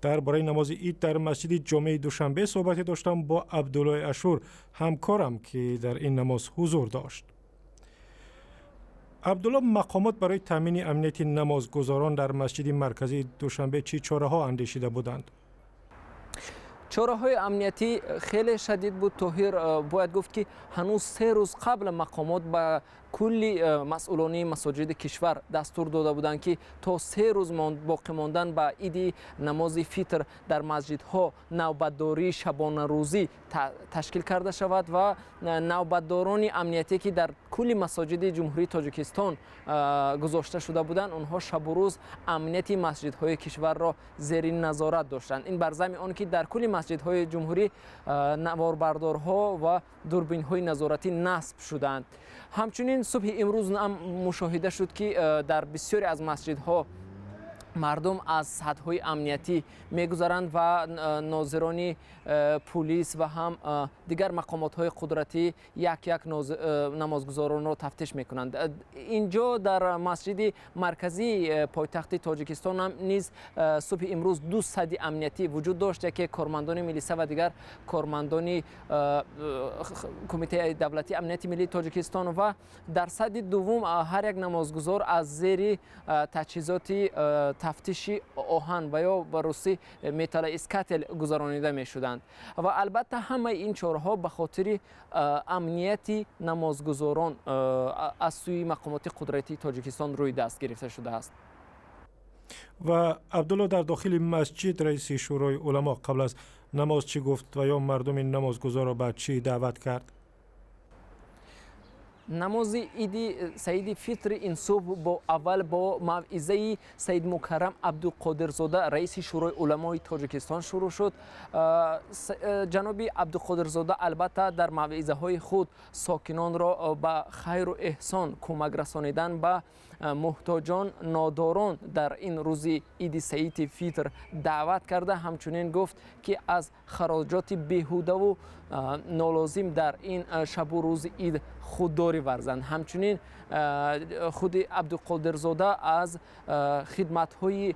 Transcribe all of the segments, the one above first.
Дар бораи намози ид дар масҷиди ҷомеи Душанбе суҳбате доштам бо Абдуллои Ашур, ҳамкорам, ки дар ин намоз ҳузур дошт. Абдулло, мақомот барои таъмини амнияти намозгузорон дар масҷиди марказии Душанбе чӣ чораҳо андешида буданд? Чораҳои амниятӣ хеле шадид буд, Тоҳир. Бояд гуфт, ки ҳанӯз 3 рӯз қабл мақомот ба кулли масъулони масоҷиди кишвар дастур дода буданд, ки то 3 рӯз боқӣ мондан ба иди намози фитр дар масҷидҳо навбатдории шабонарӯзӣ ташкил карда шавад ва навбатдорони амниятӣ, ки дар кулли масоҷиди Ҷумҳурии Тоҷикистон гузошта шуда буданд, онҳо шабу рӯз амнияти масҷидҳои кишварро зери назорат доштанд. Ин бар замми он ки дар кулли масҷидҳои ҷумҳурӣ наворбардорҳо ва дурбинҳои назоратӣ насб шуданд. Ҳамчунин субҳи имрӯз ҳам мушоҳида шуд, ки дар бисёре аз масҷидҳо мардум аз садҳои амниятӣ мегузаранд ва нозирони пулис ва ҳам дигар мақомотҳои қудратӣ як як намозгузоронро тафтиш мекунанд. Инҷо, дар масҷиди марказии пойтахти Тоҷикистон ҳам низ субҳи имрӯз ду сади амниятӣ вуҷуд дошт: яке кормандони милиса ва дигар кормандони Кумитаи давлатии амнияти миллии Тоҷикистон ва дар сади дуввум ҳар як намозгузор аз зери таҷҳизоти тафтиши оҳан ва ё ба русӣ металлоискатель гузаронида мешуданд. Ва албатта, ҳамаи ин чораҳо ба хотири амнияти намозгузорон аз сӯи мақомоти қудратии Тоҷикистон рӯи даст гирифта шудааст. Ва Абдулло, дар дохили масҷид раиси Шӯрои уламо қабл аз намоз чӣ гуфт ва ё мардуми намозгузорро ба чӣ даъват кард? Намози иди саиди фитри ин субҳ бо аввал бо мавъизаи Саид Мукаррам Абдуқодирзода, раиси Шӯрои уламои Тоҷикистон, шурӯъ шуд. Ҷаноби Абдуқодирзода, албатта, дар мавъизаҳои худ сокинонро ба хайру эҳсон, кӯмак расонидан ба муҳтоҷон, нодорон дар ин рӯзи иди саиди фитр даъват карда, ҳамчунин гуфт, ки аз хароҷоти беҳудаву нолозим дар ин шабу рӯзи ид худдорӣ варзанд. Ҳамчунин худи Абдуқодирзода аз хидматҳои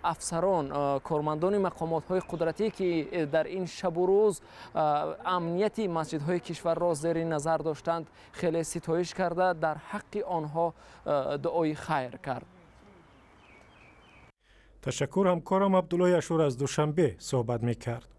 афсарон, кормандони мақомотҳои қудратӣ, ки дар ин шабу рӯз амнияти масҷидҳои кишварро зери назар доштанд, хеле ситоиш карда, дар ҳаққи онҳо дуои хайр кард. Ташаккур. Ҳамкорам Абдуллои Ашур аз Душанбе суҳбат мекард.